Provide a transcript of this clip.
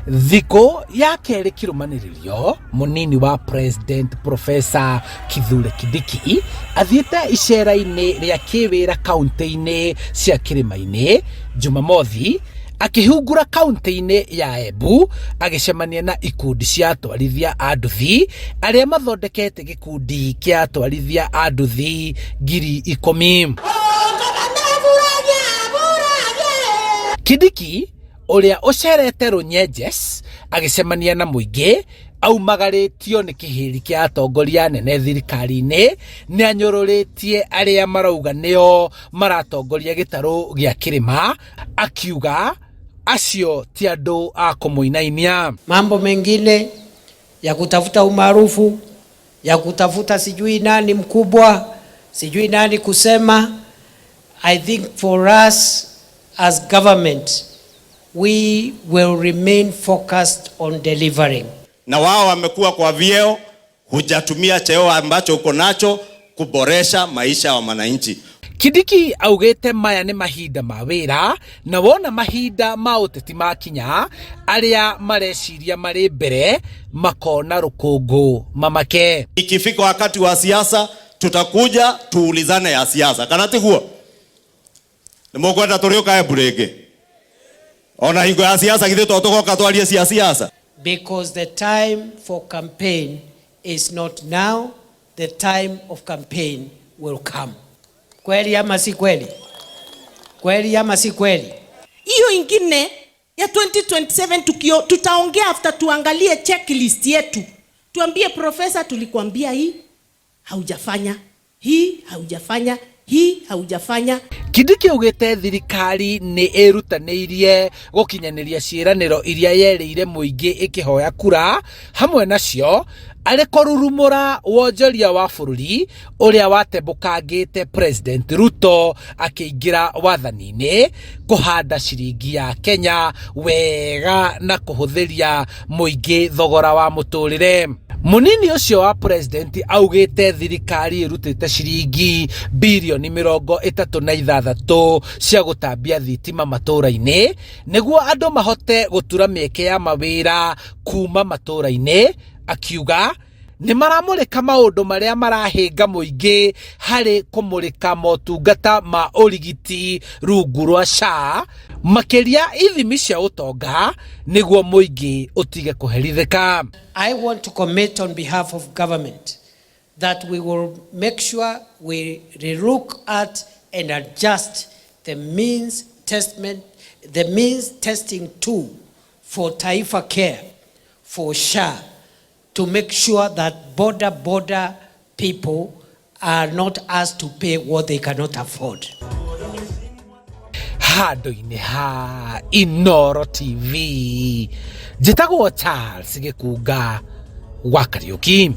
Thikũ ya kerĩ kĩrũmanĩrĩrio, mũnini wa President Professor Kithure Kindiki athiĩte icera-inĩ rĩa kĩwĩra kaunti-inĩ cia kĩrĩma-inĩ Jumamothi akĩhungura kaunti-inĩ ya Embu agĩcemania na ikundi cia atwarithia a nduthi arĩa mathondekete gĩkundi kĩa atwarithia a nduthi 10,000. Kindiki ũrĩa ũcerete Runyenjes agĩcemania na mũingĩ aumagarĩtio nĩ kĩhĩri kĩa atongoria anene thirikari-inĩ nĩ anyũrũrĩtie arĩa marauga nĩo maratongoria gĩtarũ gĩa kĩrĩma akiuga acio ti andũ a kũmũinainia. Mambo mengine ya kutafuta umaarufu, ya kutafuta sijui nani mkubwa, sijui nani kusema. I think for us as government, we will remain focused on delivering. Na wao wamekuwa kwa vyeo, hujatumia cheo ambacho uko nacho kuboresha maisha ya wananchi. Kindiki augĩte maya nĩ mahinda ma wĩra na wona mahinda ma ũteti makinya arĩa mareciria marĩ mbere makona rũkũngũ mamake. Ikifika wakati wa siasa tutakuja tuulizane ya siasa, kana tiguo? Nĩmũkwenda tũrĩũka Embu rĩngĩ? Ona hingo ya siasa githĩ to tũgoka twarie cia siasa? Because the time for campaign is not now, the time of campaign will come. Kweli ama si kweli? Kweli ama si kweli? Hiyo ingine ya 2027 tutaongea after tuangalie checklist yetu. Tuambie profesa, tulikuambia hii haujafanya, hii haujafanya, hii haujafanya. Kindiki augĩte thirikari nĩ ĩrutanĩirie gũkinyanĩria ciĩranĩro iria yerĩire mũingĩ ĩkĩhoya kura, hamwe nacio arĩ kũrurumũra wonjoria wa bũrũri ũrĩa watembũkangĩte President Ruto akĩingĩra wathani-inĩ, kũhanda ciringi ya Kenya wega na kũhũthĩria mũingĩ thogora wa mũtũrĩre. Mũnini ũcio wa president augĩte thirikari ĩrutĩte ciringi birioni 36 cia gũtambia thitima matũũra-inĩ nĩguo andũ mahote gũtura mĩeke ya mawĩra kuma matũũra-inĩ, akiuga nĩ maramũrĩka maũndũ marĩa marahĩnga mũingĩ harĩ kũmũrĩka motungata ma ũrigiti rungu rwa SHA, makĩria ithimi cia ũtonga nĩguo mũingĩ ũtige kũherithĩka. I want to commit on behalf of government that we will make sure we relook at and adjust the means testament, the means testing tool for Taifa Care, for SHA, to make sure that boda boda people are not asked to pay what they cannot afford. Handũ-inĩ ha Inoro TV, njĩtagwo Charles Gĩkunga wa Kariũki.